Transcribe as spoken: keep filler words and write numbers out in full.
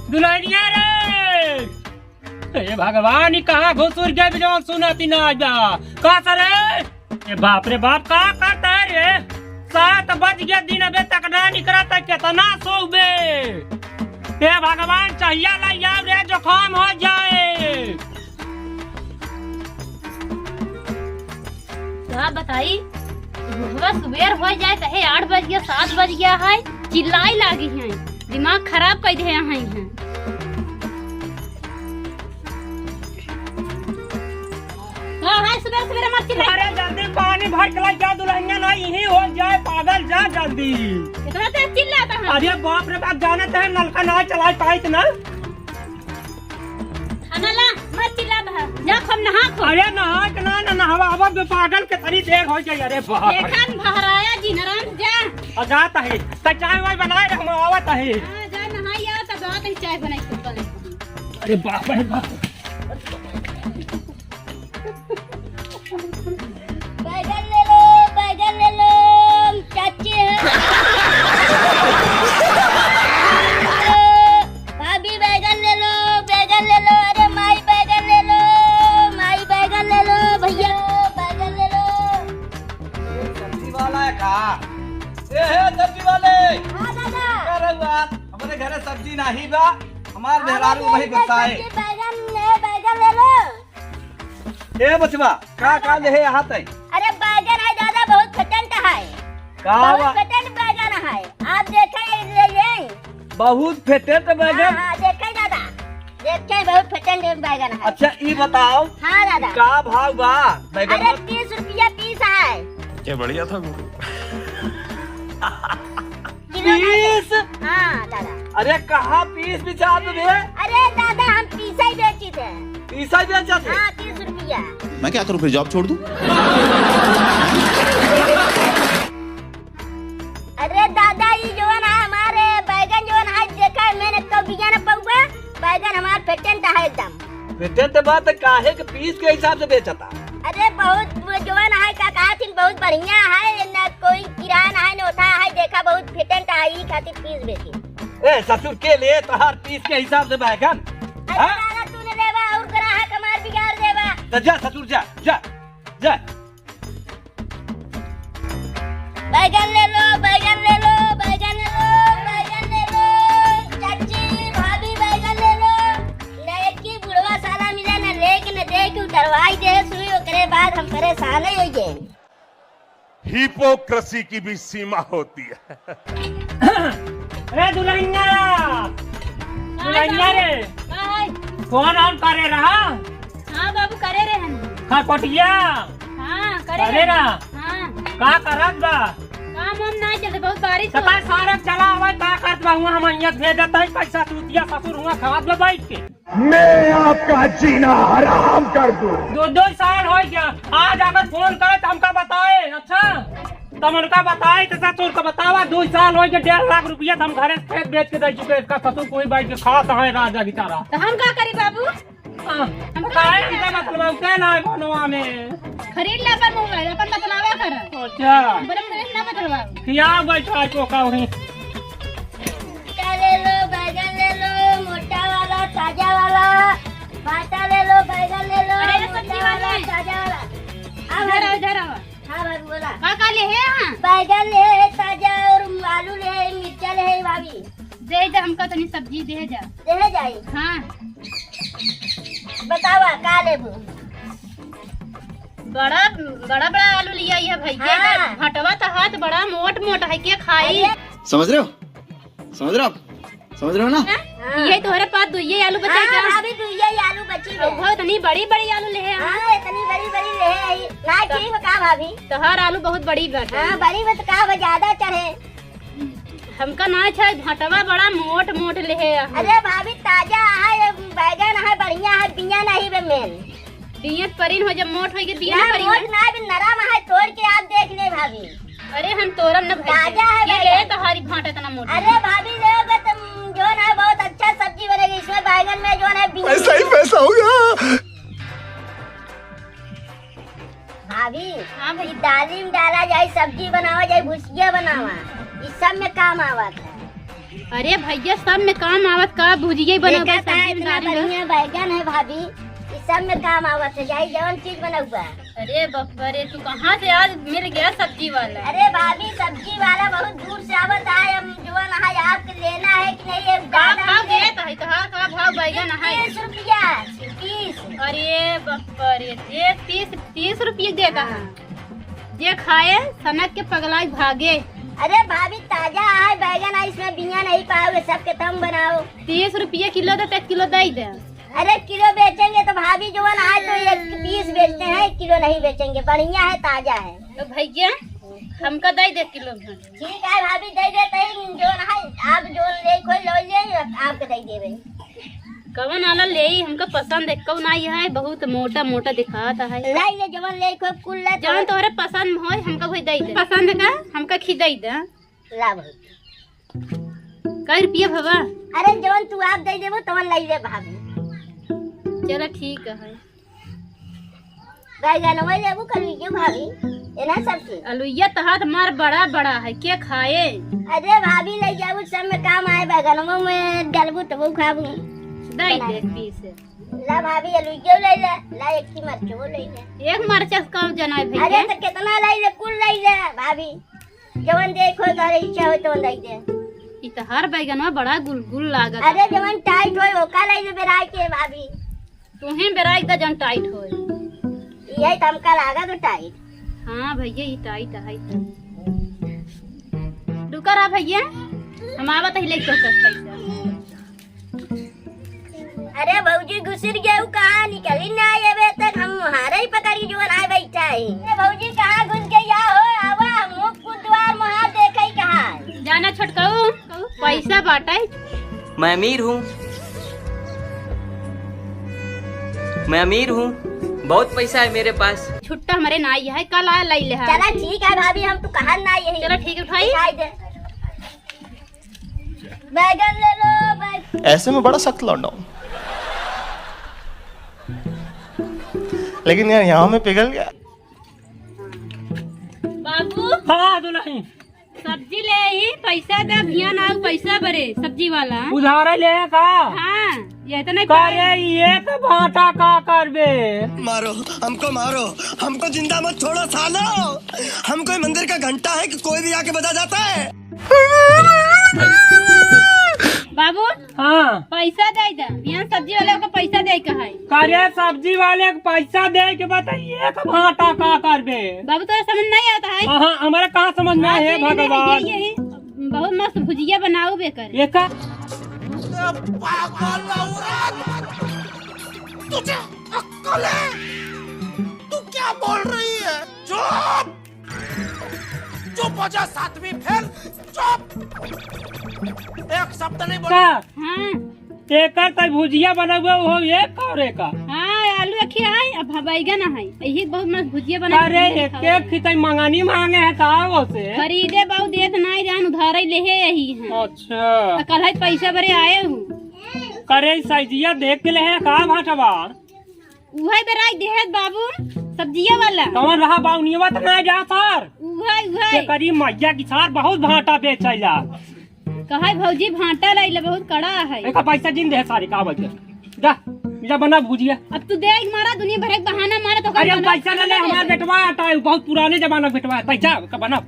दुल्हनिया रे। हे भगवान, ई कहाँ घुसुर गए, बिना सुनती ना आइबा। का सरे? ए बाप रे बाप, का करता है रे? सात बज गया दिन, अबे तक ना निकला था, कितना सोबे? ए भगवान, चाहिया लाई आओ रे, जुकाम हो जाए। का बताई, बुढ़वा सुबेर हो जाए, कहे आठ बज गया, सात बज गया है, चिल्लाई लागी हैं, दिमाग खराब कर दे हैं। का है सुबेर सुबेर मत चिल्लाई। अरे जल्दी पानी भर के लाई, जा दुल्हनिया ना यही हो जाए पागल, जा जल्दी। इतना तेज चिल्लाता है। अरे बाप रे बाप, जानत है नलका ना चलाए पाइत ना। खाना ला, मत चिल्ला बहा। जा खूब नहा खूब। अरे नहा के ना, ना नहावा, अब पागल के तरी देर हो जाए। अरे बाप रे। देखन भहराया जी, नराम जा। आ जात है, त चाय वाय बनाए रह, हम आवत है। हाँ, जा नहाई आ, तब आवत है, चाय बनाई खूब बनाई। अरे बाप रे बाप। बैगन ले लो, बैगन ले लो, चाची है। भाभी बैगन ले लो, बैगन ले लो, अरे माई बैगन ले लो, माई बैगन ले लो, भैया बैगन ले लो। सब्जी वाला है का? ए हे सब्जी वाले। हाँ दादा। का रहुआ? हमारे घरे सब्जी नहीं बा। हमार मेहरारू वही गुस्सा है। सब्जी बैगन ले, बैगन ले लो। ए बचवा, का का लेहे आहा तै? अरे बैगन है दादा, बहुत फेटेंट है। का बहुत बा? फेटेंट बैगन है, आप देखे ले, ले। बहुत फेटेंट बैगन? हाँ, हाँ, देखे दादा, देखे बहुत फेटेंट बैगन है। अच्छा, ई बताओ, हाँ दादा। का भाव बा बैगन? अरे तीस रुपया पीस है। ये बढ़िया था गुरु। किलो ना दे। पीस? हाँ, दादा। अरे, कहाँ पीस बिचात बे? अरे, दादा, हम पीसा ही बेची थे। पीसा ही बेचा थे? हाँ, तीस रुपया। मैं क्या करूँ फिर, जॉब छोड़ दूँ? अरे, दादा, ई जवन है हमारे बैगन जवन है, देखा, मैंने तो बिया न पौवा, बैगन हमार फेटेंट है एकदम। बेटे, ते बात काहे के पीस के हिसाब से बेचता? अरे, बहुत जवान है, का कहत हिन, बहुत बढ़िया है, न कोई किरान है, न ओथा है, देखा, बहुत फेटेंट है, ई खातिर पीस बेची। ए, ससुर के ले तोहार पीस के हिसाब से बैगन? अरे हाँ? दादा, तू न लेवा और ग्राहक हमार बिगाड़ देवा। तो जा ससुर, जा, जा, जा। बैगन ले लो, बैगन ले लो, बैगन ले लो, बैगन ले लो। चाची, भाभी, बैगन ले लो। न एक ही बुढ़वा साला मिला, न लेके, न देके उतरवाई दे सुई, ओकरे बाद हम परेशान हो गए। हिपोक्रेसी की भी सीमा होती है। ए दुल्हनिया, दुल्हनिया रे, का है? फोन ऑन करे रहा? हाँ बाबू, करे रहे हम। हाँ, कोटिया। हाँ, करे करे रहे। रहा? हाँ। का करत बा? काम वाम ना चलते, बहुत बारिश तो हो। का सारा चला आवे, का करत बा? हुआ हम यहाँ भेजत है पैसा, चूतिया ससुर हुआ खात बा बैठ के। मैं आपका जीना हराम कर दूं। दो दो साल हो गया, आज अगर फोन करे तो हमका बताए, अच्छा? तब उनका बताए तो ससुर को बतावा, दो साल हो गए, डेढ़ लाख रुपया तो हम घरे से खेत बेच के दे चुके, इसका ससुर कोई बैठ के खात है राजा की तरह। तो हम का करी बाबू? हाँ, हम का काहे करी? इनका मतलब क्या ना है बनवा में? खरीद ले अपन मोबाइल, अपन बतलावा कर। अच्छा। बड़े प्रेम ना बतलावा। क्या बैठा है कोका वहीं? भाटा ले लो, बैगन ले लो, मोटा वाला, ताजा वाला। भाटा ले लो, बैगन ले लो, अरे, ये सब्जी मोटा वाला, वाले। ताजा वाला। हाँ, इधर आओ, भाभी। इधर आओ। हाँ, भाभी, बोला। का, का ले है यहाँ? बैगन ले है ताजा और आलू ले है, मिर्चा ले है, भाभी। दे दे, हमका तनी सब्जी दे जा। दे जाई। हाँ। बतावा, का लेबू? बड़ा, बड़ा, बड़ा आलू लिया है भाई। हाँ। भटवा तो हाथ बड़ा मोट मोट है, के खाई? अरे। समझ रहे हो? समझ रहे हो आप? समझ रहे हो ना? हाँ? हाँ। ये तोहरे पास दुइये आलू बचा हाँ, क्या? भाभी, दुइये आलू बची है। बहुत इतनी बड़ी बड़ी आलू ले है। हाँ, इतनी बड़ी बड़ी ले है। ना तो ठीक बा का भाभी? तोहार आलू बहुत बड़ी बाटे। हाँ, बड़ी बा तो का बा, ज्यादा चढ़े। हमका ना चाहे, भटवा बड़ा मोट मोट ले है। अरे भाभी, ताजा है, ये बैगन है, बढ़िया है, बिया नहीं बे मेन। बियत परिन हो, जब मोट होई के बिया ना ना परिन मोट हो। ना, अभी नरम है, तोड़ के आप देख ले भाभी। अरे हम तोरम न भाई। ताजा है ये बैगन। ले तो हरी भांटा इतना मोट। अरे भाभी, लोगे तुम, जो ना बहुत अच्छा सब्जी बनेगी इसमें, बैगन में जो ना बिया पैसा ही पैसा होगा। भाभी, हाँ भाई। ये दाली में डाला जाए, सब्जी बनावा जाए, भुजिया बनावा, इस सब में काम आवा था। अरे भैया, सब में काम आवत का, भुजिया ही बनउबे, देखा था, सब्जी में इतना डाल दे। बढ़िया बैगन है भाभी, ई सब में काम आवत है, जाई जवन चीज बनउबा। अरे बाप रे, तू कहाँ से आज मिल गया सब्जी वाला? अरे भाभी, सब्जी वाला बहुत दूर से आवत है, हम जवन है आपके लेना है कि नहीं, ये का ज्यादा भाव है। देत है? तोहार का भाव बैगन है? तीस रुपया, तीस। अरे बाप रे, ये तीस, तीस रुपये देता है। हाँ। जे खाए सनक के पगलाई भागे। अरे भाभी, ताजा है बैगन है, इसमें बिया नहीं पाओगे, सबके तम बनाओ। तीस रुपये किलो दे, तो एक किलो दे दे। अरे किलो बेचेंगे तो भाभी, जो ना है तो एक पीस बेचते हैं, एक किलो नहीं बेचेंगे, बढ़िया है, ताजा है। तो भैया, हमका दे दे किलो भर। ठीक है भाभी, दे देते हैं, जो ना है आप जो ले खोल लो, ले आपको दे देवे। कवन आला लेई, हमका पसंद एक्कउ नाई है, बहुत मोटा मोटा दिखात है। लाई ले, जवन लेई खूब कुल ला, जवन तोहरे पसंद होय, हमका वही दई दे। पसंद का, हमका खिदई दे। ला भाई। कै रुपया भवा? अरे, जवन तू आप दई देबो, तवन लाई ले भाभी। चला ठीक है। बैगनवा लेबू, कलुइयो भाभी, एना सबके। अलुइया तहार मार बड़ा बड़ा है, के खाए? अरे भाभी, ले जाबू, सब में काम आए, बैगनवा में डालबू तबो खाबू। दई दे पीस। ला भाभी, अलुइयो ले ले, ला एक की मरचो ले ले। एक मरचा से कम जनाए भैया। अरे तो कितना ले ले, कुल ले ले भाभी, जवन देखो तोहरे इच्छा हो तवन दे दे। ई तो हर बैगनवा बड़ा गुलगुल लागत। अरे जवन टाइट होए ओका ले ले बेराई के भाभी। तुहें बेराई दा जन टाइट होए। यही तो हमका लागत हो टाइट। हाँ भैया, ई टाइट है तो। रुका रहा भैया, हम आवत ही लेके तोहका पैसा। अरे भौजी, घुसर गया, उ कहाँ निकली ना, ये बे तक हम हारे ही पकड़ के जुअन आए बैठा है। अरे भौजी, कहाँ घुस गई या हो? आवा, हम मुख कुद्वार मुहार देखे कहाँ है। जाना छोटकाऊ, पैसा बाटे। मैं अमीर हूँ, मैं अमीर हूँ, बहुत पैसा है मेरे पास। छुट्टा हमरे ना आई है, कल आ लाई ले है। चला ठीक है भाभी, हम तो कहा ना यही। चला ठीक है उठाई। उठाई दे। बैगन ले लो, बैग- ऐसे में बड़ा सख्त लौंडा हूँ। लेकिन यार, यहाँ में पिघल गया। बाबू। हाँ, दुल्हन। सब्जी ले आई, पैसा दे, भिया ना पैसा बरे, सब्जी वाला। उधारे ले है का? हाँ, ये तो नहीं का पाए। रे, ये तो भाटा का करबे? मारो, हमको मारो, हमको जिंदा मत छोड़ो सालो। हम कोई मंदिर का घंटा है कि कोई भी आके बजा जाता है? बाबू, हाँ। पैसा दे दे, यहाँ सब्जी वाले को पैसा दे के है। का रे, सब्जी वाले को पैसा दे के बताइए, एक भाटा का करबे? बाबू, तोरा समझ नहीं आता है? हाँ, हमारे कहाँ समझ में हाँ, आए, हे यही, भगवान? यही, यही। बहुत मस्त भुजिया बनाओ बेकर। ये का? पागल औरत, तुझे अक्ल है? तू क्या बोल रही है? चुप! चुप हो जा, सातवीं फेल, चुप! एक शब्द नहीं बोल। का? हाँ। एकर तई भुजिया बनउबे, उहो एक कौरे का। हाँ, आलू अखिया है, अब बैगन है, यही बहुत मस्त भुजिया बना अरे, के एक खाओ। एक खितई मंगनी मांगे है का वो से? खरीदे बाऊ देत नाई जान, उधारे लेहे यही है। अच्छा। तो कल है पैसा बरे आए हूँ। करे, साइजिया देख के लेहे का भाटवा? उहे बेराई देहत बाबू, सब्जिया वाला। कौन रहा बाउनियवा त ना जा सार? उहे, उहे। के करी मैया की सार बहुत भाटा बेचैला। कहै भौजी भाटा लैले बहुत कड़ा है। एका पैसा जिन दे सारी का बचे। जा, जा बना भुजिया। अब तू दे एक मारा दुनिया भर एक बहाना मारे तो अरे हम पैसा ले ले, हमार बेटवा आता है, बहुत पुराने जमाना का बेटवा है, पैसा का बना।